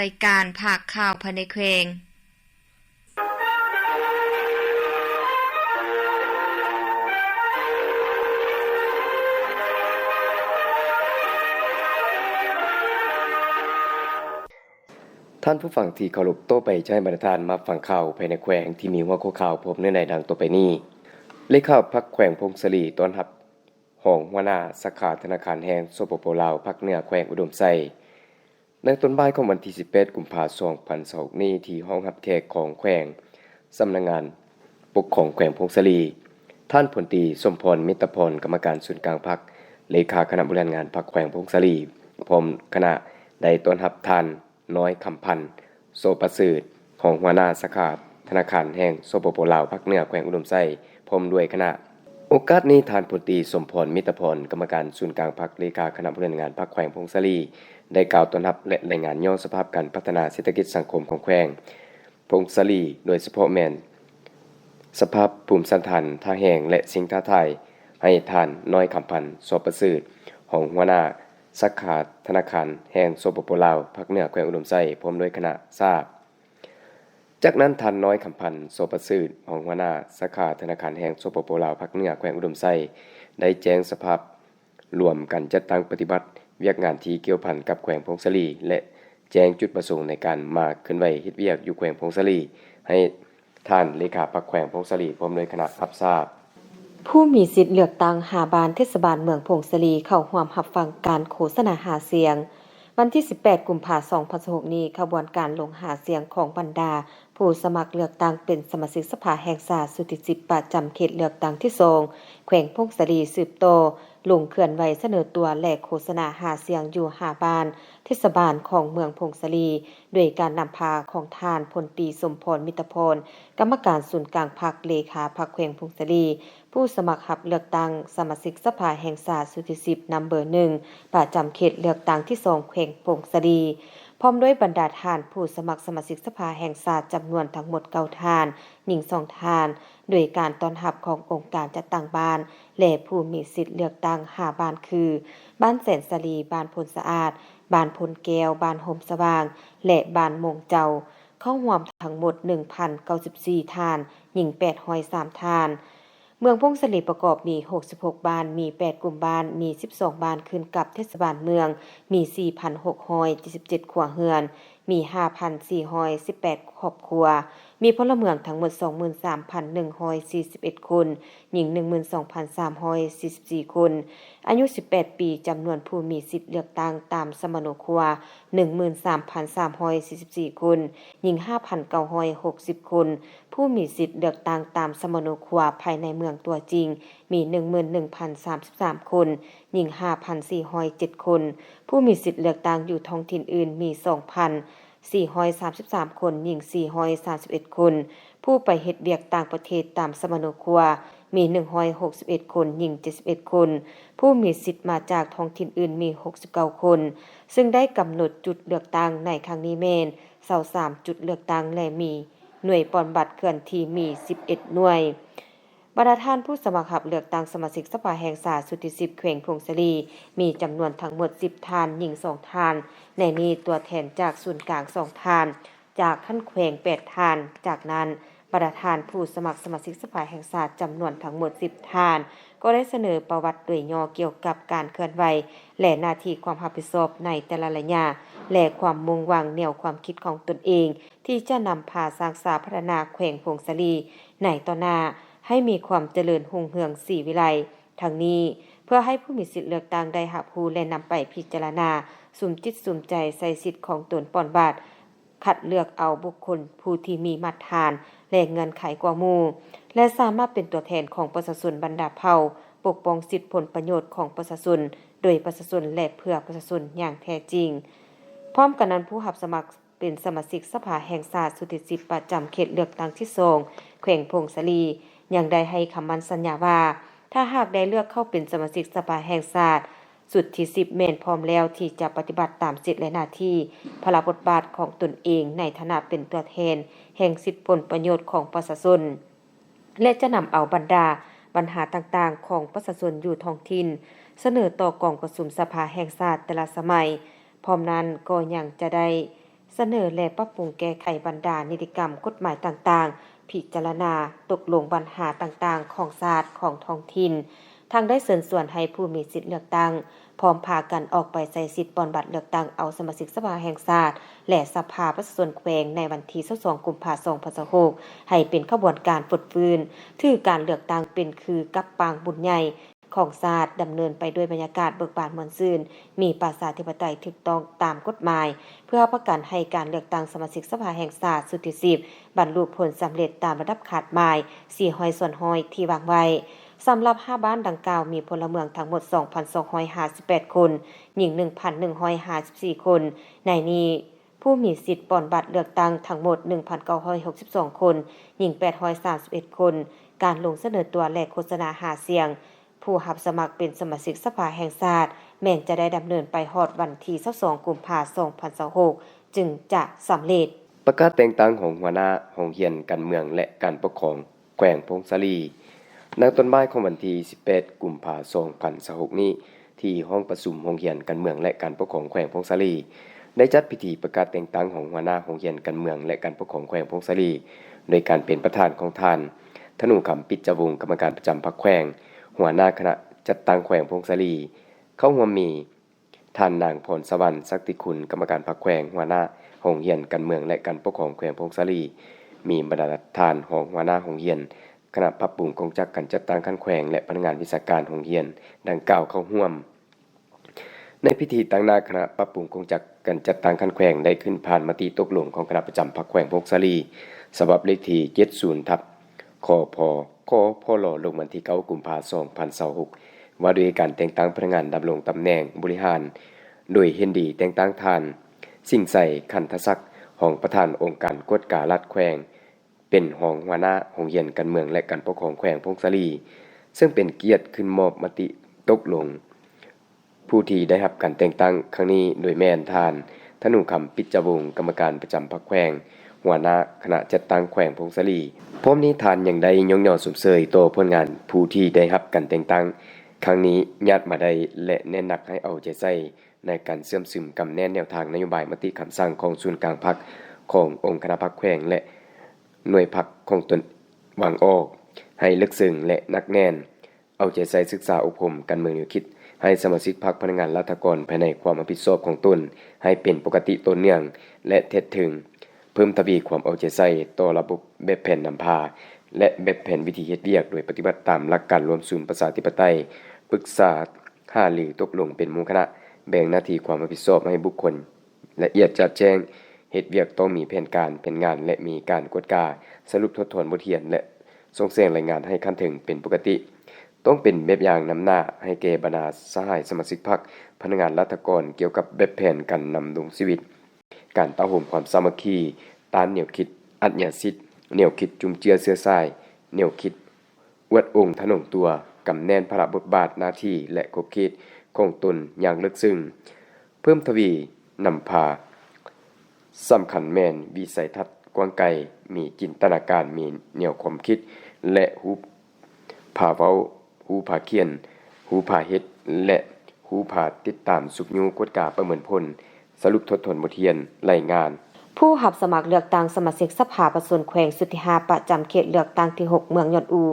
ລາຍການພາກຂ່າວພາຍໃນແຂວງ. ທ່ານຜູ້ຟັງທີ່ເຄົາລົບ, ຕໍ່ໄປຈະໃຫ້ບັນດາທ່ານມາຟັງຂ່າວພາຍໃນແຂວງທີ່ມີຫົວຂໍ້ຂ່າວພວມເນື້ອໃນດັ່ງຕໍ່ໄປນີ້. ເລຂາພັກແຂວງຜົ້ງສາລີຕ້ອນຮັບຮອງຫົວໜ້າສາຂາທະນາຄານແຫ່ງ ສປປ ລາວ ພາກເໜືອແຂວງອຸດົມໄຊ. ໃນຕອນບ່າຍຂອງວັນທີສິບແປດ ກຸມພາ ສອງພັນຊາວຫົກນີ້ ທີ່ຫ້ອງຮັບແຂກຂອງແຂວງ ສຳນັກງານປົກຄອງແຂວງຜົ້ງສາລີ, ທ່ານ ພົນຕີ ສົມພອນ ມິດຕະພອນ ກຳມະການສູນກາງພັກ, ເລຂາຄະນະບໍລິຫານງານພັກແຂວງຜົ້ງສາລີ ພ້ອມຄະນະ ໄດ້ຕ້ອນຮັບທ່ານ ນ້ອຍ ຄຳພັນ ໂສປະເສີດ ຮອງຫົວໜ້າສາຂາທະນາຄານແຫ່ງ ສປປ ລາວ ພາກເໜືອແຂວງອຸດົມໄຊ ພ້ອມດ້ວຍຄະນະ. ໂອກາດນີ້ ທ່ານ ພົນຕີ ສົມພອນ ມິດຕະພອນ ກຳມະການສູນກາງພັກ, ເລຂາຄະນະບໍລິຫານງານພັກແຂວງຜົ້ງສາລີ ໄດ້ກ່າວຕ້ອນຮັບ ແລະ ລາຍງານຍ້ອນສະພາບການພັດທະນາເສດຖະກິດສັງຄົມຂອງແຂວງຜົ້ງສາລີ, ໂດຍສະເພາະແມ່ນສະພາບພູມສັນຖານ, ທ່າແຮງ ແລະ ສິ່ງທ້າທາຍ, ໃຫ້ທ່ານ ນ້ອຍ ຄຳພັນ ໂສປະເສີດ ຮອງຫົວໜ້າສາຂາທະນາຄານແຫ່ງ ສປປ ລາວ ພາກເໜືອແຂວງອຸດົມໄຊ ພ້ອມດ້ວຍຄະນະ ຊາບ. ຈາກນັ້ນ ທ່ານ ນ້ອຍ ຄຳພັນ ໂສປະເສີດ ຮອງຫົວໜ້າສາຂາທະນາຄານແຫ່ງ ສປປ ລາວ ພາກເໜືອແຂວງອຸດົມໄຊ ໄດ້ແຈ້ງສະພາບລວມການຈັດຕັ້ງປະຕິບັດວຽກງານທີ່ກ່ຽວພັນກັບແຂວງຜົ້ງສາລີ ແລະ ແຈ້ງຈຸດປະສົງໃນການມາເຄື່ອນໄຫວເຮັດວຽກຢູ່ແຂວງຜົ້ງສາລີ ໃຫ້ທ່ານເລຂາພັກແຂວງຜົ້ງສາລີ ພ້ອມດ້ວຍຄະນະຮັບຊາບ. ຜູ້ມີສິດເລືອກຕັ້ງຫ້າບ້ານເທດສະບານເມືອງຜົ້ງສາລີ ເຂົ້າຮ່ວມຮັບຟັງການໂຄສະນາຫາສຽງ. ວັນທີສິບແປດ ກຸມພາ ສອງພັນຊາວຫົກນີ້, ຂະບວນການລົງຫາສຽງຂອງບັນດາຜູ້ສະໝັກເລືອກຕັ້ງເປັນສະມາຊິກສະພາແຫ່ງຊາດຊຸດທີສິບ ປະຈຳເຂດເລືອກຕັ້ງທີສອງ ແຂວງຜົ້ງສາລີ ສືບຕໍ່ລົງເຄື່ອນໄຫວສະເໜີຕົວ ແລະ ໂຄສະນາຫາສຽງຢູ່ຫ້າບ້ານເທດສະບານຂອງເມືອງຜົ້ງສາລີ ໂດຍການນຳພາຂອງທ່ານ ພົນຕີ ສົມພອນ ມິດຕະພອນ ກຳມະການສູນກາງພັກ, ເລຂາພັກແຂວງຜົ້ງສາລີ, ຜູ້ສະໝັກຮັບເລືອກຕັ້ງສະມາຊິກສະພາແຫ່ງຊາດຊຸດທີສິບ ນຳເບີໜຶ່ງ ປະຈຳເຂດເລືອກຕັ້ງທີສອງ ແຂວງຜົ້ງສາລີ ພ້ອມດ້ວຍບັນດາທ່ານຜູ້ສະໝັກສະມາຊິກສະພາແຫ່ງຊາດ ຈຳນວນທັງໝົດເກົ້າທ່ານ, ຍິງສອງທ່ານ, ໂດຍການຕ້ອນຮັບຂອງອົງການຈັດຕັ້ງບ້ານ ແລະ ຜູ້ມີສິດເລືອກຕັ້ງຫ້າບ້ານຄື ບ້ານແສນສາລີ, ບ້ານໂພນສະອາດ, ບ້ານໂພນແກ້ວ, ບ້ານຮົ່ມສະຫວ່າງ ແລະ ບ້ານໂມງເຈົ້າ. ເຂົ້າຮ່ວມທັງໝົດໜຶ່ງພັນເກົ້າສິບສີ່ທ່ານ, ຍິງແປດຮ້ອຍສາມທ່ານ. ເມືອງຜົ້ງສາລີປະກອບມີຫົກສິບຫົກບ້ານ, ມີແປດກຸ່ມບ້ານ, ມີສິບສອງບ້ານຂຶ້ນກັບເທດສະບານເມືອງ, ມີສີ່ພັນຫົກຮ້ອຍເຈັດສິບເຈັດຄົວເຮືອນ, ມີຫ້າພັນສີ່ຮ້ອຍສິບແປດຄອບຄົວ, ມີພົນລະເມືອງທັງໝົດສອງໝື່ນສາມພັນໜຶ່ງຮ້ອຍສີ່ສິບເອັດຄົນ, ຍິງໜຶ່ງໝື່ນສອງພັນສາມຮ້ອຍສີ່ສິບສີ່ຄົນ, ອາຍຸສິບແປດປີ, ຈຳນວນຜູ້ມີສິດເລືອກຕັ້ງຕາມສຳມະໂນຄົວ ໜຶ່ງໝື່ນສາມພັນສາມຮ້ອຍສີ່ສິບສີ່ຄົນ, ຍິງຫ້າພັນເກົ້າຮ້ອຍຫົກສິບຄົນ, ຜູ້ມີສິດເລືອກຕັ້ງຕາມສຳມະໂນຄົວພາຍໃນເມືອງຕົວຈິງ ມີໜຶ່ງໝື່ນໜຶ່ງພັນສາມສິບສາມຄົນ, ຍິງຫ້າພັນສີ່ຮ້ອຍເຈັດຄົນ, ຜູ້ມີສິດເລືອກຕັ້ງຢູ່ທ້ອງຖິ່ນອື່ນມີສອງພັນສີ່ຮ້ອຍສາມສິບສາມຄົນ, ຍິງສີ່ຮ້ອຍສາມສິບເອັດຄົນ, ຜູ້ໄປເຮັດວຽກຕ່າງປະເທດຕາມສຳມະໂນຄົວມີໜຶ່ງຮ້ອຍຫົກສິບເອັດຄົນ, ຍິງເຈັດສິບເອັດຄົນ, ຜູ້ມີສິດມາຈາກທ້ອງຖິ່ນອື່ນມີຫົກສິບເກົ້າຄົນ, ຊຶ່ງໄດ້ກຳນົດຈຸດເລືອກຕັ້ງໃນຄັ້ງນີ້ແມ່ນຊາວສາມຈຸດເລືອກຕັ້ງ ແລະ ມີໜ່ວຍປ່ອນບັດເຄື່ອນທີ່ມີສິບເອັດໜ່ວຍ. ບັນດາທ່ານຜູ້ສະໝັກຮັບເລືອກຕັ້ງສະມາຊິກສະພາແຫ່ງຊາດຊຸດທີສິບ ແຂວງຜົ້ງສາລີ ມີຈຳນວນທັງໝົດສິບທ່ານ, ຍິງສອງທ່ານ, ໃນນີ້ຕົວແທນຈາກສູນກາງສອງທ່ານ, ຈາກຂັ້ນແຂວງແປດທ່ານ. ຈາກນັ້ນ ບັນດາທ່ານຜູ້ສະໝັກສະມາຊິກສະພາແຫ່ງຊາດຈຳນວນທັງໝົດສິບທ່ານ ກໍໄດ້ສະເໜີປະຫວັດໂດຍຫຍໍ້ກ່ຽວກັບການເຄື່ອນໄຫວ ແລະ ໜ້າທີ່ຄວາມຮັບຜິດຊອບໃນແຕ່ລະໄລຍະ ແລະ ຄວາມມຸ່ງຫວັງແນວຄວາມຄິດຂອງຕົນເອງ ທີ່ຈະນຳພາສ້າງສາພັດທະນາແຂວງຜົ້ງສາລີໃນຕໍ່ໜ້າ ໃຫ້ມີຄວາມຈະເລີນຮຸ່ງເຮືອງສີວິໄລ. ທັງນີ້ ເພື່ອໃຫ້ຜູ້ມີສິດເລືອກຕັ້ງໄດ້ຮັບຮູ້ ແລະ ນຳໄປພິຈາລະນາ ສຸມຈິດສຸມໃຈໃຊ້ສິດຂອງຕົນປ່ອນບັດ ຄັດເລືອກເອົາບຸກຄົນຜູ້ທີ່ມີມາດຖານ ແລະ ເງື່ອນໄຂກວ່າໝູ່ ແລະ ສາມາດເປັນຕົວແທນຂອງປະຊາຊົນບັນດາເຜົ່າ, ປົກປ້ອງສິດຜົນປະໂຫຍດຂອງປະຊາຊົນ ໂດຍປະຊາຊົນ ແລະ ເພື່ອປະຊາຊົນຢ່າງແທ້ຈິງ. ພ້ອມກັນນັ້ນ, ຜູ້ຮັບສະໝັກເປັນສະມາຊິກສະພາແຫ່ງຊາດຊຸດທີສິບ ປະຈຳເຂດເລືອກຕັ້ງທີສອງ ແຂວງຜົ້ງສາລີ ຍັງໄດ້ໃຫ້ຄຳໝັ້ນສັນຍາວ່າ ຖ້າຫາກໄດ້ເລືອກເຂົ້າເປັນສະມາຊິກສະພາແຫ່ງຊາດ ຊຸດທີສິບ ແມ່ນພ້ອມແລ້ວທີ່ຈະປະຕິບັດຕາມສິດ ແລະ ໜ້າທີ່, ພາລະບົດບາດຂອງຕົນເອງໃນຖານະເປັນຕົວແທນແຫ່ງສິດຜົນປະໂຫຍດຂອງປະຊາຊົນ ແລະ ຈະນຳເອົາບັນດາບັນຫາຕ່າງໆຂອງປະຊາຊົນຢູ່ທ້ອງຖິ່ນ ສະເໜີຕໍ່ກອງປະຊຸມສະພາແຫ່ງຊາດແຕ່ລະສະໄໝ. ພ້ອມນັ້ນກໍຍັງຈະໄດ້ ສະເໜີ ແລະ ປັບປຸງແກ້ໄຂບັນດານິຕິກຳກົດໝາຍຕ່າງໆ, ພິຈາລະນາຕົກລົງບັນຫາຕ່າງໆຂອງຊາດ, ຂອງທ້ອງຖິ່ນ, ທັງໄດ້ເຊີນຊວນໃຫ້ຜູ້ມີສິດເລືອກຕັ້ງ ພ້ອມພາກັນອອກໄປໃຊ້ສິດປ່ອນບັດເລືອກຕັ້ງເອົາສະມາຊິກສະພາແຫ່ງຊາດ ແລະ ສະພາປະຊາຊົນແຂວງໃນວັນທີຊາວສອງ ກຸມພາ ສອງພັນຊາວຫົກ ໃຫ້ເປັນຂະບວນການຟົດຟື້ນ, ຖືການເລືອກຕັ້ງເປັນຄືກັບປາງບຸນໃຫຍ່ ຂອງຊາດ ດຳເນີນໄປດ້ວຍບັນຍາກາດເບີກບານມ່ວນຊື່ນ, ມີປະຊາທິປະໄຕຖືກຕ້ອງຕາມກົດໝາຍ, ເພື່ອຮັບປະກັນໃຫ້ການເລືອກຕັ້ງສະມາຊິກສະພາແຫ່ງຊາດຊຸດທີສິບ ບັນລຸຜົນສຳເລັດຕາມລະດັບຄາດໝາຍສີ່ຮ້ອຍສ່ວນຮ້ອຍທີ່ວາງໄວ້. ສຳລັບຫ້າບ້ານດັ່ງກ່າວ ມີພົນລະເມືອງທັງໝົດສອງພັນສອງຮ້ອຍຫ້າສິບແປດຄົນ, ຍິງໜຶ່ງພັນໜຶ່ງຮ້ອຍຫ້າສິບສີ່ຄົນ, ໃນນີ້ ຜູ້ມີສິດປ່ອນບັດເລືອກຕັ້ງທັງໝົດໜຶ່ງພັນເກົ້າຮ້ອຍຫົກສິບສອງຄົນ, ຍິງແປດຮ້ອຍສາມສິບເອັດຄົນ. ການລົງສະເໜີຕົວ ແລະ ໂຄສະນາຫາສຽງຜູ້ຮັບສະໝັກເປັນສະມາຊິກສະພາແຫ່ງຊາດ ແມ່ນຈະໄດ້ດຳເນີນໄປຮອດວັນທີຊາວສອງ ກຸມພາ ສອງພັນຊາວຫົກ ຈຶ່ງຈະສຳເລັດ. ປະກາດແຕ່ງຕັ້ງຮອງຫົວໜ້າຫ້ອງຮຽນການເມືອງ ແລະ ການປົກຄອງ ແຂວງຜົ້ງສາລີ. ໃນຕອນບ່າຍຂອງວັນທີສິບແປດ ກຸມພາ ສອງພັນຊາວຫົກນີ້ ທີ່ຫ້ອງປະຊຸມໂຮງຮຽນການເມືອງ ແລະ ການປົກຄອງແຂວງຜົ້ງສາລີ ໄດ້ຈັດພິທີປະກາດແຕ່ງຕັ້ງຮອງຫົວໜ້າໂຮງຮຽນການເມືອງ ແລະ ການປົກຄອງແຂວງຜົ້ງສາລີ ໂດຍການເປັນປະທານຂອງທ່ານ ທະນູຄຳ ປິດຈະວົງ ກຳມະການປະຈຳພັກແຂວງ, ຫົວໜ້າຄະນະຈັດຕັ້ງແຂວງຜົ້ງສາລີ, ເຂົ້າຮ່ວມມີ ທ່ານນາງ ພອນສະຫວັນ ສັກຕິຄຸນ ກຳມະການພັກແຂວງ, ຫົວໜ້າໂຮງຮຽນການເມືອງ ແລະ ການປົກຄອງແຂວງຜົ້ງສາລີ, ມີບັນດາທ່ານຮອງຫົວໜ້າໂຮງຮຽນ, ຄະນະປັບປຸງກົງຈັກການຈັດຕັ້ງຂັ້ນແຂວງ ແລະ ພະນັກງານວິຊາການໂຮງຮຽນດັ່ງກ່າວເຂົ້າຮ່ວມ. ໃນພິທີ, ຕາງໜ້າຄະນະປັບປຸງກົງຈັກການຈັດຕັ້ງຂັ້ນແຂວງ ໄດ້ຂຶ້ນຜ່ານມະຕິຕົກລົງຂອງຄະນະປະຈຳພັກແຂວງຜົ້ງສາລີ ສະບັບເລກທີເຈັດສິບ ທັບ ຄພ ຄພລ ລົງວັນທີເກົ້າ ກຸມພາ ສອງພັນຊາວຫົກ ວ່າດ້ວຍການແຕ່ງຕັ້ງພະນັກງານດຳລົງຕຳແໜ່ງບໍລິຫານ, ໂດຍເຫັນດີແຕ່ງຕັ້ງທ່ານ ສິງໄຊ ຄັນທະສັກ ຮອງປະທານອົງການກວດກາລັດແຂວງ ເປັນຮອງຫົວໜ້າໂຮງຮຽນການເມືອງ ແລະ ການປົກຄອງແຂວງຜົ້ງສາລີ, ເຊິ່ງເປັນກຽດຂຶ້ນມອບມະຕິຕົກລົງ ຜູ້ທີ່ໄດ້ຮັບການແຕ່ງຕັ້ງຄັ້ງນີ້ ໂດຍແມ່ນທ່ານ ທະນູຄຳ ປິດຈະວົງ ກຳມະການປະຈຳພັກແຂວງ, ຫົວໜ້າຄະນະຈັດຕັ້ງແຂວງຜົ້ງສາລີ. ພ້ອມນີ້ທ່ານຍັງໄດ້ຍ້ອງຍໍຊົມເຊີຍຕໍ່ຜົນງານຜູ້ທີ່ໄດ້ຮັບການແຕ່ງຕັ້ງຄັ້ງນີ້ ຍາດມາໄດ້ ແລະ ເນັ້ນໜັກໃຫ້ເອົາໃຈໃສ່ໃນການເຊື່ອມຊຶມກຳແໜ້ນແນວທາງນະໂຍບາຍມະຕິຄຳສັ່ງຂອງສູນກາງພັກ, ຂອງອົງຄະນະພັກແຂວງ ແລະ ໜ່ວຍພັກຂອງຕົນວາງອອກໃຫ້ເລິກເຊິ່ງ ແລະ ໜັກແໜ້ນ. ເອົາໃຈໃສ່ສຶກສາອົບຮົມການເມືອງແນວຄິດໃຫ້ສະມາຊິກພັກ, ພະນັກງານລັດຖະກອນພາຍໃນຄວາມຮັບຜິດຊອບຂອງຕົນໃຫ້ເປັນປົກກະຕິຕໍ່ເນື່ອງ ແລະ ຖຽບເທິງ, ເພີ່ມທະວີຄວາມເອົາໃຈໃສ່ຕໍ່ລະບົບແບບແຜນນຳພາ ແລະ ແບບແຜນວິທີເຮັດວຽກ ໂດຍປະຕິບັດຕາມຫຼັກການລວມສູນປະຊາທິປະໄຕ, ປຶກສາຫາລືຕົກລົງເປັນໝູ່ຄະນະ, ແບ່ງໜ້າທີ່ຄວາມຮັບຜິດຊອບໃຫ້ບຸກຄົນ ລະອຽດຈະແຈ້ງ, ເຮັດວຽກຕ້ອງມີແຜນການ, ແຜນງານ ແລະ ມີການກວດກາ, ສະຫຼຸບທົດທອນບົດຮຽນ ແລະ ສົ່ງແສງລາຍງານໃຫ້ຂັ້ນເທິງເປັນປົກກະຕິ. ຕ້ອງເປັນແບບຢ່າງນຳໜ້າໃຫ້ແກ່ບັນດາສະຫາຍສະມາຊິກພັກ, ພະນັກງານລັດຖະກອນ ກ່ຽວກັບແບບແຜນການດຳລົງຊີວິດ, ການຕະໂຮມຄວາມສາມັກຄີ, ຕ້ານແນວຄິດອັດຍາສິດ, ແນວຄິດຈຸ້ມເຈືອເຊື້ອສາຍ, ແນວຄິດ ອວດອົງທະນົງຕົວ, ກຳແໜ້ນພາລະບົດບາດໜ້າທີ່ ແລະ ຂອບເຂດຂອງຕົນຢ່າງເລິກເຊິ່ງ, ເພີ່ມທະວີນຳພາ, ສຳຄັນແມ່ນວິໄສທັດກວ້າງໄກ, ມີຈິນຕະນາການ, ມີແນວຄວາມຄິດ ແລະ ຮູ້ພາເວົ້າ, ຮູ້ພາຂຽນ, ຮູ້ພາເຮັດ ແລະ ຮູ້ພາຕິດຕາມ, ຊຸກຍູ້, ກວດກາ, ປະເມີນຜົນ, ສະຫຼຸບທົດທວນບົດຮຽນ, ລາຍງານ. ຜູ້ຮັບສະໝັກເລືອກຕັ້ງສະມາຊິກສະພາປະຊາຊົນແຂວງຊຸດທີຫ້າ ປະຈຳເຂດເລືອກຕັ້ງທີຫົກ ເມືອງຍອດອູ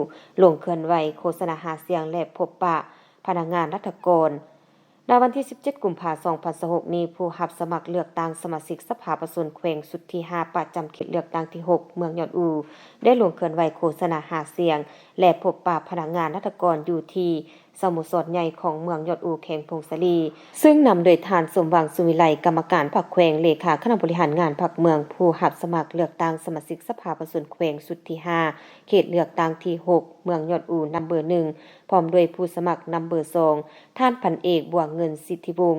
ລົງເຄື່ອນໄຫວໂຄສະນາຫາສຽງ ແລະ ພົບປະພະນັກງານລັດຖະກອນ. ໃນວັນທີສິບເຈັດ ກຸມພາ ສອງພັນຊາວຫົກນີ້, ຜູ້ຮັບສະໝັກເລືອກຕັ້ງສະມາຊິກສະພາປະຊາຊົນແຂວງຊຸດທີຫ້າ ປະຈຳເຂດເລືອກຕັ້ງທີຫົກ ເມືອງຍອດອູ ໄດ້ລົງເຄື່ອນໄຫວໂຄສະນາຫາສຽງ ແລະ ພົບປະພະນັກງານລັດຖະກອນຢູ່ທີ່ ສະໂມສອນໃຫຍ່ຂອງເມືອງຍອດອູ ແຂວງຜົ້ງສາລີ, ເຊິ່ງນຳໂດຍທ່ານ ສົມຫວັງ ສຸວິໄລ ກຳມະການພັກແຂວງ, ເລຂາຄະນະບໍລິຫານງານພັກເມືອງ, ຜູ້ຮັບສະໝັກເລືອກຕັ້ງສະມາຊິກສະພາປະຊາຊົນແຂວງຊຸດທີຫ້າ ເຂດເລືອກຕັ້ງທີຫົກ ເມືອງຍອດອູ ນຳເບີໜຶ່ງ ພ້ອມດ້ວຍຜູ້ສະໝັກນຳເບີສອງ ທ່ານພັນເອກ ບົວເງິນ ສິດທິວົງ,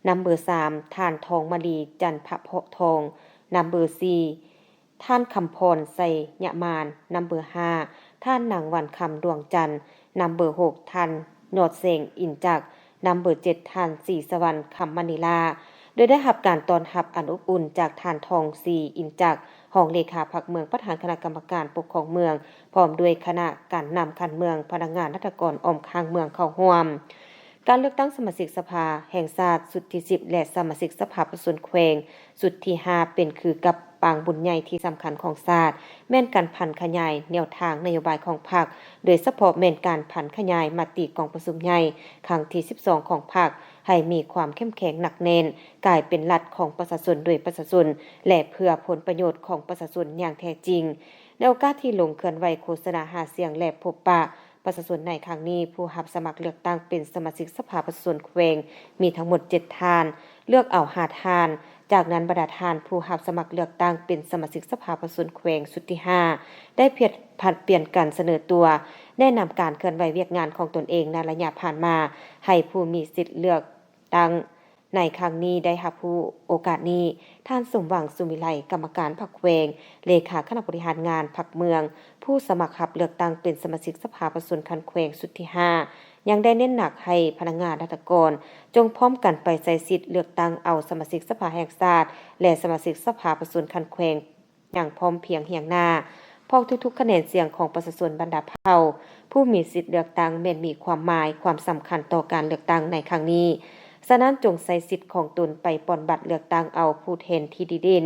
ນຳເບີສາມ ທ່ານ ທອງມະລີ ຈັນພະເພາະທອງ, ນຳເບີສີ່ ທ່ານ ຄຳພອນ ໄຊຍະມານ, ນຳເບີຫ້າ ທ່ານ ນາງ ວັນຄຳ ດວງຈັນ, ນຳເບີຫົກ ທ່ານ ຍອດແສງ ອິນຈັກ, ນຳເບີເຈັດ ທ່ານ ສີສະຫວັນ ຄຳມະນີລາ, ໂດຍໄດ້ຮັບການຕ້ອນຮັບອັນອົບອຸ່ນຈາກທ່ານ ທອງສີ ອິນຈັກ, ຮອງເລຂາພັກເມືອງ, ປະທານຄະນະກຳມະການປົກຄອງເມືອງ, ພ້ອມດ້ວຍຄະນະການນຳຂັ້ນເມືອງ, ພະນັກງານລັດຖະກອນອ້ອມຂ້າງເມືອງເຂົ້າຮ່ວມ. ການເລືອກຕັ້ງສະມາຊິກສະພາແຫ່ງຊາດຊຸດທີສິບ ແລະ ສະມາຊິກສະພາປະຊາຊົນແຂວງຊຸດທີຫ້າ ເປັນຄືກັບປາງບຸນໃຫຍ່ທີ່ສຳຄັນຂອງຊາດ, ແມ່ນການຜັນຂະຫຍາຍແນວທາງນະໂຍບາຍຂອງພັກ, ໂດຍສະເພາະແມ່ນການຜັນຂະຫຍາຍມະຕິກອງປະຊຸມໃຫຍ່ຄັ້ງທີສິບສອງຂອງພັກ ໃຫ້ມີຄວາມເຂັ້ມແຂງໜັກແໜ້ນ, ກາຍເປັນລັດຂອງປະຊາຊົນ ໂດຍປະຊາຊົນ ແລະ ເພື່ອຜົນປະໂຫຍດຂອງປະຊາຊົນຢ່າງແທ້ຈິງ. ໃນໂອກາດທີ່ລົງເຄື່ອນໄຫວໂຄສະນາຫາສຽງ ແລະ ພົບປະ ປະຊາຊົນໃນຄັ້ງນີ້, ຜູ້ຮັບສະໝັກເລືອກຕັ້ງເປັນສະມາຊິກສະພາປະຊາຊົນແຂວງມີທັງໝົດເຈັດທ່ານ, ເລືອກເອົາຫ້າທ່ານ. ຈາກນັ້ນ, ບັນດາທ່ານຜູ້ຮັບສະໝັກເລືອກຕັ້ງເປັນສະມາຊິກສະພາປະຊາຊົນແຂວງຊຸດທີຫ້າ ໄດ້ຜຽດ ຜັດປ່ຽນກັນສະເໜີຕົວ, ແນະນຳການເຄື່ອນໄຫວວຽກງານຂອງຕົນເອງໃນໄລຍະຜ່ານມາ ໃຫ້ຜູ້ມີສິດເລືອກຕັ້ງ ໃນຄັ້ງນີ້ໄດ້ຮັບຮູ້ໂອກາດນີ້, ທ່ານ ສົມຫວັງ ສຸວິໄລ ກຳມະການພັກແຂວງ, ເລຂາຄະນະບໍລິຫານງານພັກເມືອງ, ຜູ້ສະໝັກຮັບເລືອກຕັ້ງເປັນສະມາຊິກສະພາປະຊາຊົນຂັ້ນແຂວງຊຸດທີຫ້າ ຍັງໄດ້ເນັ້ນໜັກໃຫ້ພະນັກງານລັດຖະກອນ ຈົ່ງພ້ອມກັນໄປໃຊ້ສິດເລືອກຕັ້ງເອົາສະມາຊິກສະພາແຫ່ງຊາດ ແລະ ສະມາຊິກສະພາປະຊາຊົນຂັ້ນແຂວງ ຢ່າງພ້ອມພຽງຮຽງໜ້າ, ເພາະທຸກໆຄະແນນສຽງຂອງປະຊາຊົນບັນດາເຜົ່າຜູ້ມີສິດເລືອກຕັ້ງແມ່ນມີຄວາມໝາຍ, ຄວາມສຳຄັນຕໍ່ການເລືອກຕັ້ງໃນຄັ້ງນີ້. ສະນັ້ນ, ຈົ່ງໃຊ້ສິດຂອງຕົນໄປປ່ອນບັດເລືອກຕັ້ງເອົາຜູ້ແທນທີ່ດີເດັ່ນ,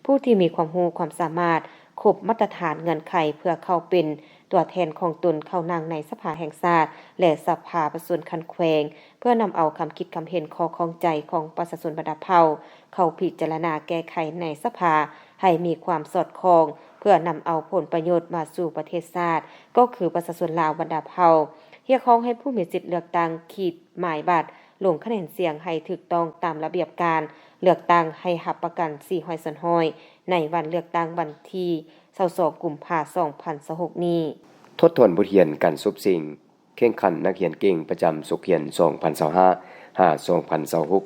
ຜູ້ທີ່ມີຄວາມຮູ້ຄວາມສາມາດ, ຄົບມາດຕະຖານເງື່ອນໄຂເພື່ອເຂົ້າເປັນຕົວແທນຂອງຕົນເຂົ້ານັ່ງໃນສະພາແຫ່ງຊາດ ແລະ ສະພາປະຊາຊົນຂັ້ນແຂວງ, ເພື່ອນຳເອົາຄຳຄິດຄຳເຫັນ, ຂໍ້ຂ້ອງໃຈຂອງປະຊາຊົນບັນດາເຜົ່າ ເຂົ້າພິຈາລະນາແກ້ໄຂໃນສະພາ ໃຫ້ມີຄວາມສອດຄ່ອງ ເພື່ອນຳເອົາຜົນປະໂຫຍດມາສູ່ປະເທດຊາດ ກໍຄືປະຊາຊົນລາວບັນດາເຜົ່າ. ຮຽກຮ້ອງໃຫ້ຜູ້ມີສິດເລືອກຕັ້ງຂີດໝາຍບັດ ລົງຄະແນນສຽງໃຫ້ຖືກຕ້ອງຕາມລະບຽບການເລືອກຕັ້ງ ໃຫ້ຮັບປະກັນສີ່ຮ້ອຍສ່ວນຮ້ອຍ ໃນວັນເລືອກຕັ້ງວັນທີຊາວສອງ ກຸມພາ ສອງພັນຊາວຫົກນີ້. ຖອດຖອນບົດຮຽນການສົບເສັງ ແຂ່ງຂັນນັກຮຽນເກັ່ງປະຈຳສົກຮຽນສອງພັນຊາວຫ້າ ຫາ ສອງພັນຊາວຫົກ.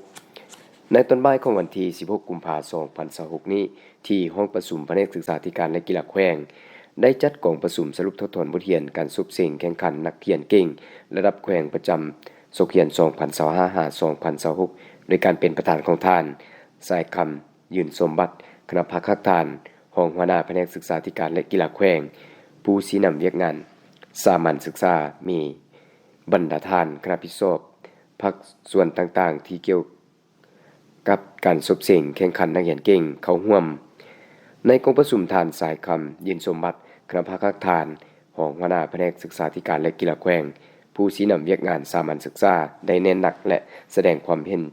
ໃນຕອນບ່າຍຂອງວັນທີສິບຫົກ ກຸມພາ ສອງພັນຊາວຫົກນີ້, ທີ່ຫ້ອງປະຊຸມພະແນກສຶກສາທິການ ແລະ ກິລາແຂວງ ໄດ້ຈັດກອງປະຊຸມສະຫຼຸບຖອດຖອນບົດຮຽນການສົບເສັງແຂ່ງຂັນນັກຮຽນເກັ່ງລະດັບແຂວງປະຈຳສົກຮຽນສອງພັນຊາວຫ້າ ຫາ ສອງພັນຊາວຫົກ ໂດຍການເປັນປະທານຂອງທ່ານ ສາຍຄຳ ຢືນສົມບັດ ຄະນະພັກຮາກຖານ, ຮອງຫົວໜ້າພະແນກສຶກສາທິການ ແລະ ກິລາແຂວງ, ຜູ້ຊີ້ນຳວຽກງານສາມັນສຶກສາ, ມີບັນດາທ່ານຄະນະຜິດຊອບພາກສ່ວນຕ່າງໆທີ່ກ່ຽວກັບການສົບເສັງແຂ່ງຂັນນັກຮຽນເກັ່ງເຂົ້າຮ່ວມ. ໃນກອງປະຊຸມ, ທ່ານ ສາຍຄຳ ຢືນສົມບັດ ຄະນະພັກຮາກຖານ, ຮອງຫົວໜ້າພະແນກສຶກສາທິການ ແລະ ກິລາແຂວງ, ຜູ້ຊີ້ນຳວຽກງານສາມັນສຶກສາ ໄດ້ເນັ້ນໜັກ ແລະ ສະແດງຄວາມເຫັນ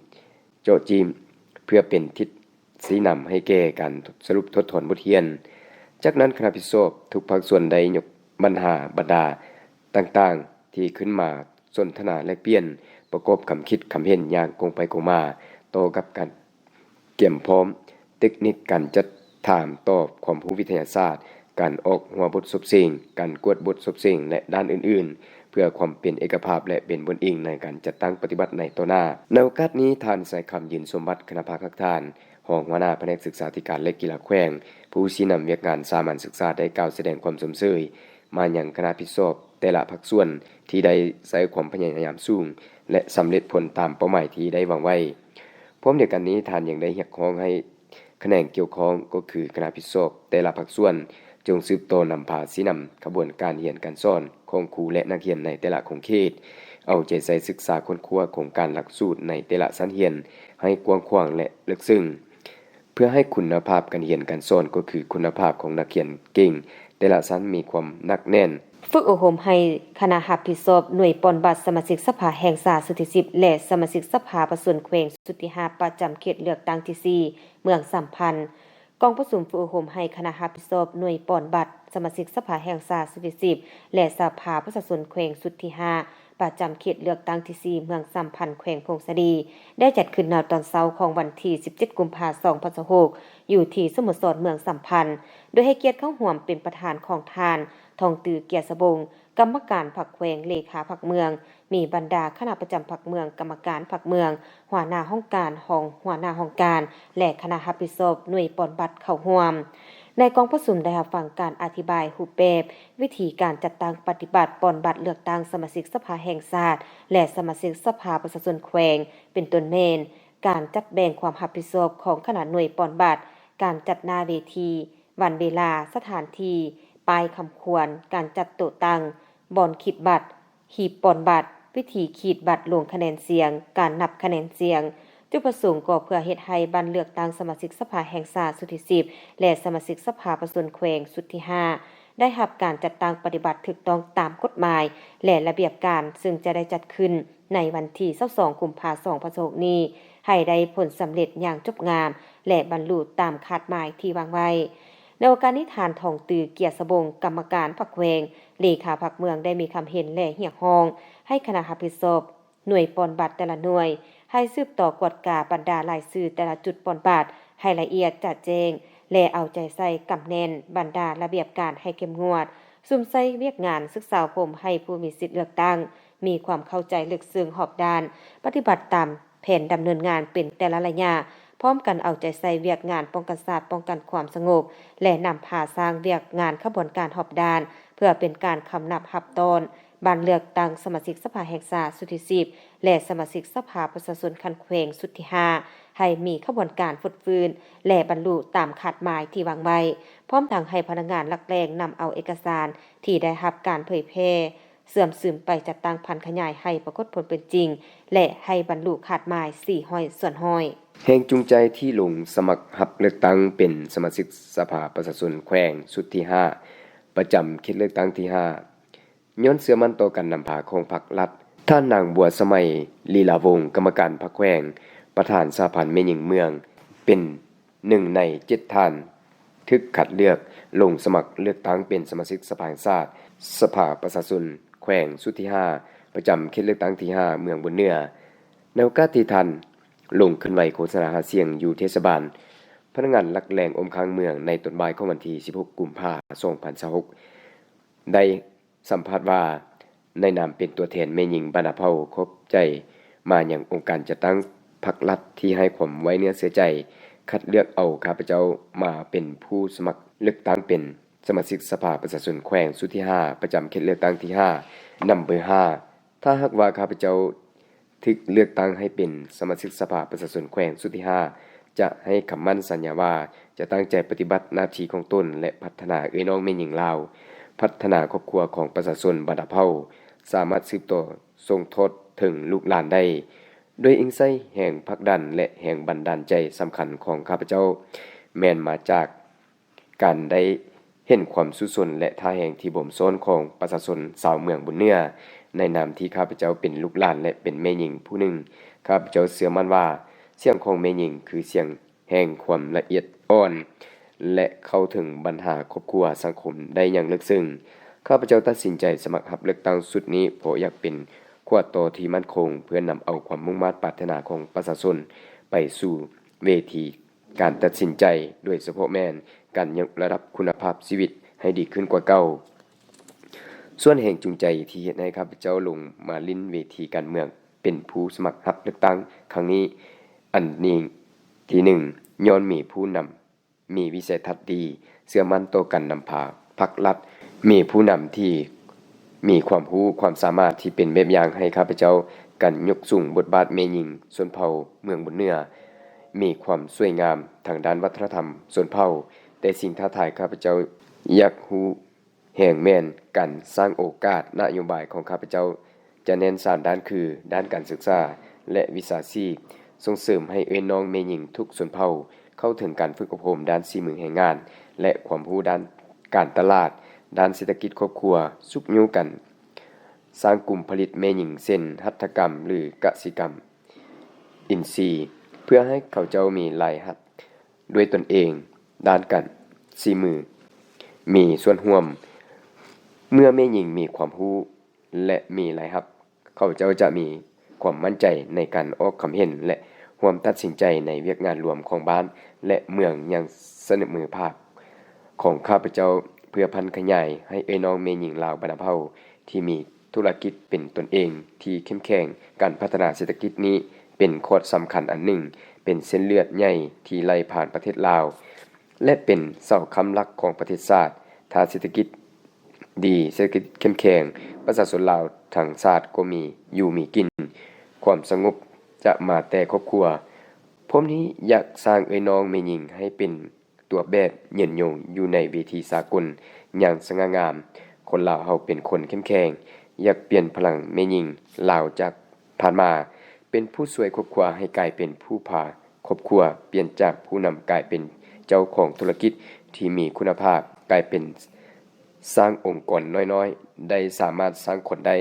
ເຈາະຈີ້ມ ເພື່ອເປັນທິດຊີ້ນຳໃຫ້ແກ່ການສະຫຼຸບຖອດຖອນບົດຮຽນ. ຈາກນັ້ນ, ຄະນະຜິດຊອບທຸກພາກສ່ວນໄດ້ຍົກບັນຫາບັນດາຕ່າງໆທີ່ຂຶ້ນມາສົນທະນາແລກປ່ຽນ, ປະກອບຄຳຄິດຄຳເຫັນຢ່າງກົງໄປກົງມາ ຕໍ່ກັບການກຽມພ້ອມ, ເຕັກນິກການຈັດຖາມຕອບ, ຄວາມຮູ້ວິທະຍາສາດ, ການອອກຫົວບົດສົບເສັງ, ການກວດບົດສົບເສັງ ແລະ ດ້ານອື່ນໆ ເພື່ອຄວາມເປັນເອກະພາບ ແລະ ເປັນບົນອີງໃນການຈັດຕັ້ງປະຕິບັດໃນຕໍ່ໜ້າ. ໃນໂອກາດນີ້, ທ່ານ ສາຍຄຳ ຢືນສົມບັດ ຄະນະພັກຮາກຖານ, ຮອງຫົວໜ້າພະແນກສຶກສາທິການ ແລະ ກິລາແຂວງ, ຜູ້ຊີ້ນຳວຽກງານສາມັນສຶກສາ ໄດ້ກ່າວສະແດງຄວາມຊົມເຊີຍມາຍັງຄະນະຜິດຊອບແຕ່ລະພາກສ່ວນ ທີ່ໄດ້ໃຊ້ຄວາມພະຍາຍາມສູງ ແລະ ສຳເລັດຜົນຕາມເປົ້າໝາຍທີ່ໄດ້ວາງໄວ້. ພ້ອມດຽວກັນນີ້, ທ່ານຍັງໄດ້ຮຽກຮ້ອງໃຫ້ ຂະແໜງກ່ຽວຂ້ອງ ກໍຄືຄະນະຜິດຊອບແຕ່ລະພາກສ່ວນ ຈົ່ງສືບຕໍ່ນຳພາຊີ້ນຳຂະບວນການຮຽນການສອນຂອງຄູ ແລະ ນັກຮຽນໃນແຕ່ລະຂົງເຂດ, ເອົາໃຈໃສ່ສຶກສາຄົ້ນຄວ້າໂຄງການຫຼັກສູດໃນແຕ່ລະຊັ້ນຮຽນໃຫ້ກວ້າງຂວາງ ແລະ ເລິກເຊິ່ງ, ເພື່ອໃຫ້ຄຸນນະພາບການຮຽນການສອນ ກໍຄືຄຸນນະພາບຂອງນັກຮຽນເກັ່ງແຕ່ລະຊັ້ນມີຄວາມໜັກແໜ້ນ. ຝຶກອົບຮົມໃຫ້ຄະນະຮັບຜິດຊອບໜ່ວຍປ່ອນບັດສະມາຊິກສະພາແຫ່ງຊາດຊຸດທີສິບ ແລະ ສະມາຊິກສະພາປະຊາຊົນແຂວງຊຸດທີຫ້າ ປະຈຳເຂດເລືອກຕັ້ງທີສີ່ ເມືອງສາມພັນ. ກອງປະຊຸມຝຶກອົບຮົມໃຫ້ຄະນະຮັບຜິດຊອບໜ່ວຍປ່ອນບັດສະມາຊິກສະພາແຫ່ງຊາດຊຸດທີສິບ ແລະ ສະພາປະຊາຊົນແຂວງຊຸດທີຫ້າ ປະຈຳເຂດເລືອກຕັ້ງທີສີ່ ເມືອງສາມພັນ ແຂວງຜົ້ງສາລີ ໄດ້ຈັດຂຶ້ນໃນຕອນເຊົ້າຂອງວັນທີສິບເຈັດ ກຸມພາ ສອງພັນຊາວຫົກ ຢູ່ທີ່ສະໂມສອນເມືອງສາມພັນ ໂດຍໃຫ້ກຽດເຂົ້າຮ່ວມເປັນປະທານຂອງທ່ານ ທອງຕື້ ເກຍສະບົງ ກຳມະການພັກແຂວງ, ເລຂາພັກເມືອງ, ມີບັນດາຄະນະປະຈຳພັກເມືອງ, ກຳມະການພັກເມືອງ, ຫົວໜ້າຫ້ອງການ, ຮອງຫົວໜ້າຫ້ອງການ ແລະ ຄະນະຮັບຜິດຊອບໜ່ວຍປ່ອນບັດເຂົ້າຮ່ວມ. ໃນກອງປະຊຸມໄດ້ຮັບຟັງການອະທິບາຍຮູບແບບ, ວິທີການຈັດຕັ້ງປະຕິບັດປ່ອນບັດເລືອກຕັ້ງສະມາຊິກສະພາແຫ່ງຊາດ ແລະ ສະມາຊິກສະພາປະຊາຊົນແຂວງ, ເປັນຕົ້ນແມ່ນ ການຈັດແບ່ງຄວາມຮັບຜິດຊອບຂອງຄະນະໜ່ວຍປ່ອນບັດ, ການຈັດໜ້າເວທີ, ວັນເວລາ, ສະຖານທີ່, ປ້າຍຄຳຄວນ, ການຈັດໂຕະຕັ່ງ, ບ່ອນຂີດບັດ, ຫີບປ່ອນບັດ, ວິທີຂີດບັດລົງຄະແນນສຽງ, ການນັບຄະແນນສຽງ. ຈຸດປະສົງກໍເພື່ອເຮັດໃຫ້ບັດເລືອກຕັ້ງສະມາຊິກສະພາແຫ່ງຊາດຊຸດທີສິບ ແລະ ສະມາຊິກສະພາປະຊາຊົນແຂວງຊຸດທີຫ້າ ໄດ້ຮັບການຈັດຕັ້ງປະຕິບັດຖືກຕ້ອງຕາມກົດໝາຍ ແລະ ລະບຽບການ, ເຊິ່ງຈະໄດ້ຈັດຂຶ້ນໃນວັນທີຊາວສອງ ກຸມພາ ສອງພັນຊາວຫົກນີ້ ໃຫ້ໄດ້ຜົນສຳເລັດຢ່າງຈົບງາມ ແລະ ບັນລຸຕາມຄາດໝາຍທີ່ວາງໄວ້. ໃນໂອກາດນີ້, ທ່ານ ທອງຕື້ ເກຍສະບົງ ກຳມະການພັກແຂວງ, ເລຂາພັກເມືອງ ໄດ້ມີຄຳເຫັນ ແລະ ຮຽກຮ້ອງໃຫ້ຄະນະຮັບຜິດຊອບໜ່ວຍປ່ອນບັດແຕ່ລະໜ່ວຍ ໃຫ້ສືບຕໍ່ກວດກາບັນດາລາຍຊື່ແຕ່ລະຈຸດປ່ອນບັດໃຫ້ລະອຽດຈະແຈ້ງ ແລະ ເອົາໃຈໃສ່ກຳແໜ້ນບັນດາລະບຽບການໃຫ້ເຂັ້ມງວດ, ສຸມໃສ່ວຽກງານສຶກສາອົບຮົມໃຫ້ຜູ້ມີສິດເລືອກຕັ້ງ ມີຄວາມເຂົ້າໃຈເລິກເຊິ່ງຮອບດ້ານ, ປະຕິບັດຕາມແຜນດຳເນີນງານເປັນແຕ່ລະໄລຍະ, ພ້ອມກັນເອົາໃຈໃສ່ວຽກງານປ້ອງກັນຊາດ, ປ້ອງກັນຄວາມສະຫງົບ ແລະ ນຳພາສ້າງວຽກງານຂະບວນການຮອບດ້ານ ເພື່ອເປັນການຄຳນັບຮັບຕ້ອນບັດເລືອກຕັ້ງສະມາຊິກສະພາແຫ່ງຊາດຊຸດທີສິບ ແລະ ສະມາຊິກສະພາປະຊາຊົນຂັ້ນແຂວງຊຸດທີຫ້າ ໃຫ້ມີຂະບວນການຟົດຟື້ນ ແລະ ບັນລຸຕາມຄາດໝາຍທີ່ວາງໄວ້, ພ້ອມທັງໃຫ້ພະນັກງານຫຼັກແຫຼ່ງນຳເອົາເອກະສານທີ່ໄດ້ຮັບການເຜີຍແຜ່ ເຊື່ອມຊຶມໄປຈັດຕັ້ງຜັນຂະຫຍາຍໃຫ້ປາກົດຜົນເປັນຈິງ ແລະ ໃຫ້ບັນລຸຄາດໝາຍສີ່ຮ້ອຍສ່ວນຮ້ອຍ. ແຮງຈູງໃຈທີ່ລົງສະໝັກຮັບເລືອກຕັ້ງເປັນສະມາຊິກສະພາປະຊາຊົນແຂວງຊຸດທີຫ້າ ປະຈຳເຂດເລືອກຕັ້ງທີຫ້າ ຍ້ອນເຊື່ອໝັ້ນຕໍ່ການນຳພາຂອງພັກລັດ. ທ່ານ ນາງ ບົວສະໄໝ ລີລາວົງ ກຳມະການພັກແຂວງ, ປະທານສະຫະພັນແມ່ຍິງເມືອງ ເປັນ ໜຶ່ງໃນເຈັດທ່ານຖືກຄັດເລືອກລົງສະໝັກເລືອກຕັ້ງເປັນສະມາຊິກສະພາແຫ່ງຊາດ ສະພາປະຊາຊົນແຂວງຊຸດທີຫ້າ ປະຈຳເຂດເລືອກຕັ້ງທີຫ້າ ເມືອງບຸນເໜືອ. ໃນໂອກາດທີ່ທ່ານລົງເຄື່ອນໄຫວໂຄສະນາຫາສຽງຢູ່ເທດສະບານ, ພະນັກງານຫຼັກແຫຼ່ງອົມຄ້າງເມືອງໃນຕອນບ່າຍຂອງວັນທີສິບຫົກ ກຸມພາ ສອງພັນຊາວຫົກ ໄດ້ ສຳພາດວ່າ ໃນນາມເປັນຕົວແທນແມ່ຍິງບັນດາເຜົ່າ ຂອບໃຈມາຍັງອົງການຈັດຕັ້ງພັກລັດທີ່ໃຫ້ຄວາມໄວ້ເນື້ອເຊື່ອໃຈ ຄັດເລືອກເອົາຂ້າພະເຈົ້າມາເປັນຜູ້ສະໝັກເລືອກຕັ້ງເປັນສະມາຊິກສະພາປະຊາຊົນແຂວງຊຸດທີຫ້າ ປະຈຳເຂດເລືອກຕັ້ງທີຫ້າ ນຳເບີຫ້າ. ຖ້າຫາກວ່າຂ້າພະເຈົ້າ ຖືກເລືອກຕັ້ງໃຫ້ເປັນສະມາຊິກສະພາປະຊາຊົນແຂວງຊຸດທີຫ້າ ຈະໃຫ້ຄຳໝັ້ນສັນຍາວ່າ ຈະຕັ້ງໃຈປະຕິບັດໜ້າທີ່ຂອງຕົນ ແລະ ພັດທະນາເອື້ອຍນ້ອງແມ່ຍິງລາວ, ພັດທະນາຄອບຄົວຂອງປະຊາຊົນບັນດາເຜົ່າ ສາມາດສືບຕໍ່ສົ່ງທອດເຖິງລູກຫຼານໄດ້. ໂດຍອີງໃສ່ແຮງຜັກດັນ ແລະ ແຮງບັນດານໃຈສຳຄັນຂອງຂ້າພະເຈົ້າ ແມ່ນມາຈາກ ການໄດ້ເຫັນຄວາມສູ້ຊົນ ແລະ ທ່າແຮງທີ່ບົ່ມຊ້ອນຂອງປະຊາຊົນຊາວເມືອງບຸນເໜືອ. ໃນນາມທີ່ຂ້າພະເຈົ້າເປັນລູກຫຼານ ແລະ ເປັນແມ່ຍິງຜູ້ໜຶ່ງ, ຂ້າພະເຈົ້າເຊື່ອໝັ້ນວ່າ ສຽງຂອງແມ່ຍິງຄືສຽງແຫ່ງຄວາມລະອຽດອ່ອນ ແລະ ເຂົ້າເຖິງບັນຫາຄອບຄົວສັງຄົມໄດ້ຢ່າງເລິກເຊິ່ງ. ຂ້າພະເຈົ້າຕັດສິນໃຈສະໝັກຮັບເລືອກຕັ້ງຊຸດນີ້ ເພາະຢາກເປັນຂົວຕໍ່ທີ່ໝັ້ນຄົງ ເພື່ອນຳເອົາຄວາມມຸ່ງມາດປາດຖະໜາຂອງປະຊາຊົນໄປສູ່ເວທີ ການຕັດສິນໃຈ, ໂດຍສະເພາະແມ່ນການຍົກລະດັບຄຸນນະພາບຊີວິດໃຫ້ດີຂຶ້ນກວ່າເກົ່າ. ສ່ວນແຮງຈູງໃຈທີ່ເຮັດໃຫ້ຂ້າພະເຈົ້າລົງມາຫຼິ້ນເວທີການເມືອງເປັນຜູ້ສະໝັກຮັບເລືອກຕັ້ງຄັ້ງນີ້, ອັນນີ້ທີໜຶ່ງ ຍ້ອນມີຜູ້ນຳມີວິໄສທັດດີ, ເຊື່ອໝັ້ນຕໍ່ການນຳພາພັກລັດ, ມີຜູ້ນຳທີ່ ມີຄວາມຮູ້ຄວາມສາມາດທີ່ເປັນແບບຢ່າງໃຫ້ຂ້າພະເຈົ້າ, ການຍົກສູງບົດບາດແມ່ຍິງຊົນເຜົ່າເມືອງບຸນເໜືອ, ມີຄວາມສວຍງາມທາງດ້ານວັດທະນະທຳຊົນເຜົ່າ, ແຕ່ສິ່ງທ້າທາຍຂ້າພະເຈົ້າຢາກຮູ້ແຮງແມ່ນການສ້າງໂອກາດນະໂຍບາຍຂອງຂ້າພະເຈົ້າ ຈະເນັ້ນສາມດ້ານຄື ດ້ານການສຶກສາ ແລະ ວິຊາຊີບ, ສົ່ງເສີມໃຫ້ເອື້ອຍນ້ອງແມ່ຍິງທຸກຊົນເຜົ່າເຂົ້າເຖິງການຝຶກອົບຮົມດ້ານສີມືແຮງງານ ແລະ ຄວາມຮູ້ດ້ານການຕະຫຼາດ, ດ້ານເສດຖະກິດຄອບຄົວ, ຊຸກຍູ້ກັນສ້າງກຸ່ມຜະລິດແມ່ຍິງ ເຊັ່ນ ຫັດຖະກຳ ຫຼື ກະສິກຳອິນຊີ, ເພື່ອໃຫ້ເຂົາເຈົ້າມີລາຍຮັບດ້ວຍຕົນເອງ, ດ້ານການສີມື, ມີສ່ວນຮ່ວມ. ເມື່ອແມ່ຍິງມີຄວາມຮູ້ ແລະ ມີລາຍຮັບ, ເຂົາເຈົ້າຈະມີຄວາມໝັ້ນໃຈໃນການອອກຄຳເຫັນ ແລະ ຮ່ວມຕັດສິນໃຈໃນວຽກງານລວມຂອງບ້ານ ແລະ ເມືອງ. ຍັງສະເໜີມືພາກຂອງຂ້າພະເຈົ້າ ເພື່ອຜັນຂະຫຍາຍໃຫ້ເອື້ອຍນ້ອງແມ່ຍິງລາວບັນດາເຜົ່າທີ່ມີທຸລະກິດເປັນຕົນເອງທີ່ເຂັ້ມແຂງ. ການພັດທະນາເສດຖະກິດນີ້ເປັນຂອດສຳຄັນອັນໜຶ່ງ, ເປັນເສັ້ນເລືອດໃຫຍ່ທີ່ໄຫຼຜ່ານປະເທດລາວ ແລະ ເປັນເສົາຄ້ຳຫຼັກຂອງປະເທດຊາດ. ຖ້າເສດຖະກິດ ດີ, ເສດຖະກິດເຂັ້ມແຂງ, ປະຊາຊົນລາວທັງຊາດກໍມີຢູ່ມີກິນ, ຄວາມສະຫງົບຈະມາແຕ່ຄອບຄົວ. ພ້ອມນີ້ຢາກສ້າງເອື້ອຍນ້ອງແມ່ຍິງໃຫ້ເປັນຕົວແບບຍືນຍົງຢູ່ໃນເວທີສາກົນຢ່າງສະຫງ່າງາມ. ຄົນລາວເຮົາເປັນຄົນເຂັ້ມແຂງ, ຢາກປ່ຽນພະລັງແມ່ຍິງລາວຈາກຜ່ານມາເປັນຜູ້ຊ່ວຍຄອບຄົວໃຫ້ກາຍເປັນຜູ້ພາຄອບຄົວ, ປ່ຽນຈາກຜູ້ນຳກາຍເປັນເຈົ້າຂອງທຸລະກິດທີ່ມີຄຸນນະພາບ, ກາຍເປັນສ້າງອົງກອນນ້ອຍໆ, ໄດ້ສາມາດສ້າງຄົນໄດ້,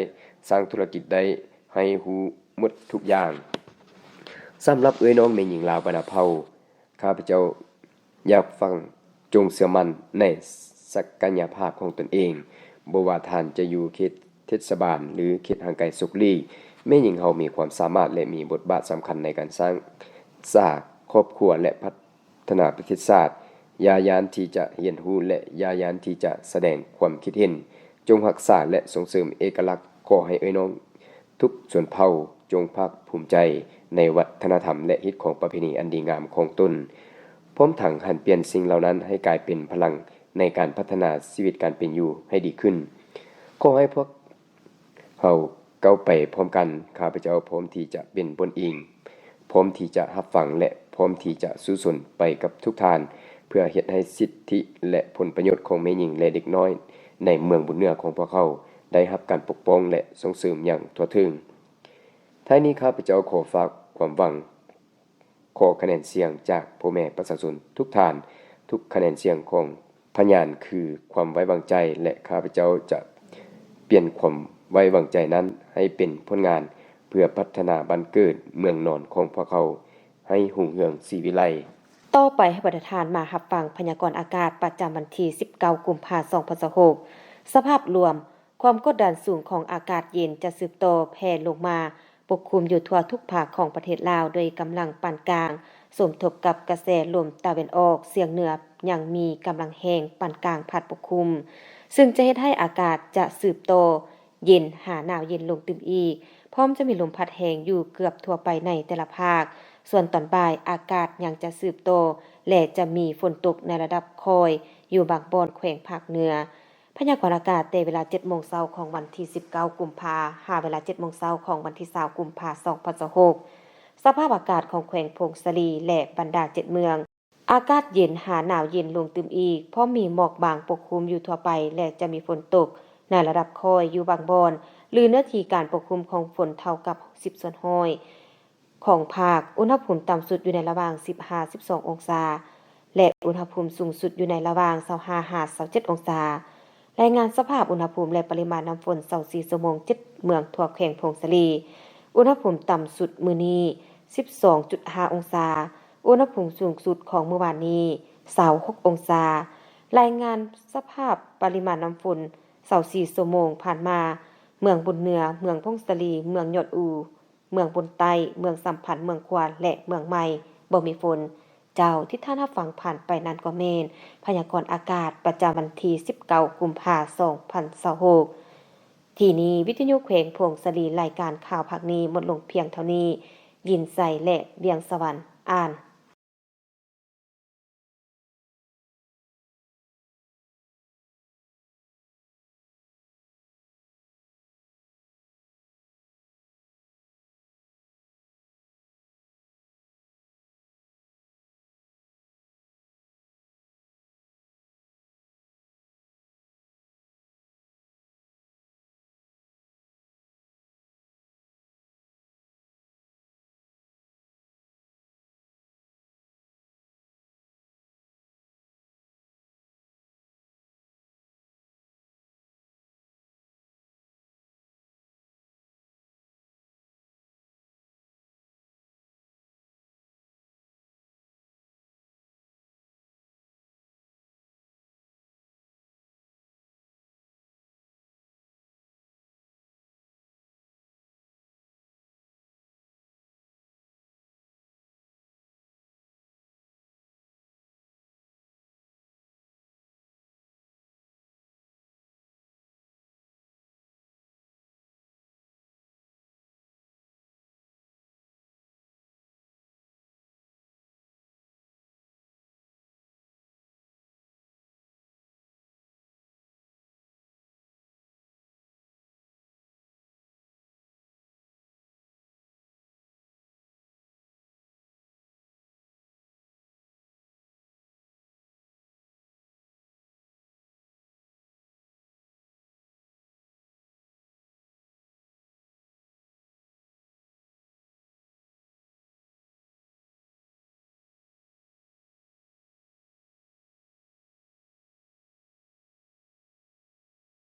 ສ້າງທຸລະກິດໄດ້, ໃຫ້ຮູ້ໝົດທຸກຢ່າງ. ສຳລັບເອື້ອຍນ້ອງແມ່ຍິງລາວບັນດາເຜົ່າ, ຂ້າພະເຈົ້າຢາກຟັງ, ຈົ່ງເຊື່ອໝັ້ນໃນສັກກະຍະພາບຂອງຕົນເອງ. ບໍ່ວ່າທ່ານຈະຢູ່ເຂດເທດສະບານ ຫຼື ເຂດຫ່າງໄກສຸກຫຼີກ, ແມ່ຍິງເຮົາມີຄວາມສາມາດ ແລະ ມີບົດບາດສຳຄັນໃນການສ້າງສາຄອບຄົວ ແລະ ພັດທະນາປະເທດຊາດ. ຢ່າຢ້ານທີ່ຈະຮຽນຮູ້ ແລະ ຢ່າຢ້ານທີ່ຈະສະແດງຄວາມຄິດເຫັນ. ຈົ່ງຮັກສາ ແລະ ສົ່ງເສີມເອກະລັກ. ຂໍໃຫ້ເອື້ອຍນ້ອງ ທຸກຊົນເຜົ່າຈົ່ງພາກພູມໃຈໃນວັດທະນະທຳ ແລະ ຮີດຄອງປະເພນີອັນດີງາມຂອງຕົນ, ພ້ອມທັງຫັນປ່ຽນສິ່ງເຫຼົ່ານັ້ນໃຫ້ກາຍເປັນພະລັງໃນການພັດທະນາຊີວິດການເປັນຢູ່ໃຫ້ດີຂຶ້ນ. ຂໍໃຫ້ພວກເຮົາກ້າວໄປພ້ອມກັນ. ຂ້າພະເຈົ້າພ້ອມທີ່ຈະເປັນບ່ອນອີງ, ພ້ອມທີ່ຈະຮັບຟັງ ແລະ ພ້ອມທີ່ຈະສູ້ຊົນໄປກັບທຸກທ່ານ ເພື່ອເຮັດໃຫ້ສິດທິ ແລະ ຜົນປະໂຫຍດຂອງແມ່ຍິງ ແລະ ເດັກນ້ອຍໃນເມືອງບຸນເໜືອຂອງພວກເຮົາ ໄດ້ຮັບການປົກປ້ອງ ແລະ ສົ່ງເສີມຢ່າງທົ່ວເຖິງ. ທ້າຍນີ້ ຂ້າພະເຈົ້າຂໍຝາກຄວາມຫວັງ, ຂໍຄະແນນສຽງຈາກພໍ່ແມ່ປະຊາຊົນທຸກທ່ານ. ທຸກຄະແນນສຽງຂອງພະຍານຄືຄວາມໄວ້ວາງໃຈ ແລະ ຂ້າພະເຈົ້າຈະປ່ຽນຄວາມໄວ້ວາງໃຈນັ້ນໃຫ້ເປັນຜົນງານ ເພື່ອພັດທະນາບ້ານເກີດເມືອງນອນຂອງພວກເຮົາໃຫ້ຮຸ່ງເຮືອງສີວິໄລ. ຕໍ່ໄປໃຫ້ບັນດາທ່ານມາຮັບຟັງພະຍາກອນອາກາດປະຈຳວັນທີສິບເກົ້າ ກຸມພາ ສອງພັນຊາວຫົກ. ສະພາບລວມ, ຄວາມກົດດັນສູງຂອງອາກາດເຢັນຈະສືບຕໍ່ແຜ່ລົງມາປົກຄຸມຢູ່ທົ່ວທຸກພາກຂອງປະເທດລາວ, ດ້ວຍກຳລັງປານກາງ, ສົມທົບກັບກະແສລົມຕາເວັນອອກສຽງເໜືອຍັງມີກຳລັງແຮງປານກາງພັດປົກຄຸມ, ຊຶ່ງຈະເຮັດໃຫ້ອາກາດຈະສືບຕໍ່ເຢັນຫາໜາວເຢັນລົງຕື່ມອີກ, ພ້ອມຈະມີລົມພັດແຮງຢູ່ເກືອບທົ່ວໄປໃນແຕ່ລະພາກ. ສ່ວນຕອນບ່າຍ, ອາກາດຍັງຈະສືບຕໍ່ ແລະ ຈະມີຝົນຕົກໃນລະດັບຄ່ອຍຢູ່ບາງບ່ອນແຂວງພາກເໜືອ. ພະຍາກອນອາກາດແຕ່ເວລາເຈັດໂມງເຊົ້າຂອງວັນທີສິບເກົ້າ ກຸມພາ ຫາເວລາເຈັດໂມງເຊົ້າຂອງວັນທີຊາວ ກຸມພາ ສອງພັນຊາວຫົກ. ສະພາບອາກາດຂອງແຂວງຜົ້ງສາລີ ແລະ ບັນດາເຈັດເມືອງ, ອາກາດເຢັນຫາໜາວເຢັນລົງຕື່ມອີກ, ພ້ອມມີໝອກບາງປົກຄຸມຢູ່ທົ່ວໄປ ແລະ ຈະມີຝົນຕົກໃນລະດັບຄ່ອຍຢູ່ບາງບ່ອນ ຫຼື ເນື້ອທີ່ການປົກຄຸມຂອງຝົນເທົ່າກັບຫົກສິບສ່ວນຮ້ອຍ ຂອງພາກ, ອຸນຫະພູມຕ່ຳສຸດຢູ່ໃນລະຫວ່າງສິບຫາສິບສອງອົງສາ ແລະ ອຸນຫະພູມສູງສຸດຢູ່ໃນລະຫວ່າງຊາວຫ້າຫາຊາວເຈັດອົງສາ. ລາຍງານສະພາບອຸນຫະພູມ ແລະ ປະລິມານນ້ຳຝົນ ຊາວສີ່ຊົ່ວໂມງ ເຈັດເມືອງທົ່ວແຂວງຜົ້ງສາລີ. ອຸນຫະພູມຕ່ຳສຸດມື້ນີ້ ສິບສອງຈຸດຫ້າອົງສາ, ອຸນຫະພູມສູງສຸດຂອງມື້ວານນີ້ ຊາວຫົກອົງສາ. ລາຍງານສະພາບປະລິມານນ້ຳຝົນ ຊາວສີ່ຊົ່ວໂມງຜ່ານມາ, ເມືອງບຸນເໜືອ, ເມືອງຜົ້ງສາລີ, ເມືອງຍອດອູ, ເມືອງບຸນໃຕ້, ເມືອງສຳພັນ, ເມືອງຂວາ ແລະ ເມືອງໃໝ່ ບໍ່ມີຝົນ. ເຈົ້າ ທີ່ທ່ານຮັບຟັງຜ່ານໄປນັ້ນກໍແມ່ນພະຍາກອນອາກາດປະຈຳວັນທີສິບເກົ້າ ກຸມພາ ສອງພັນຊາວຫົກ. ທີ່ນີ້ ວິທະຍຸແຂວງຜົ້ງສາລີ, ລາຍການຂ່າວພາກນີ້ໝົດລົງພຽງເທົ່ານີ້. ຍິນໄຊ ແລະ ວຽງສະຫວັນ ອ່ານ.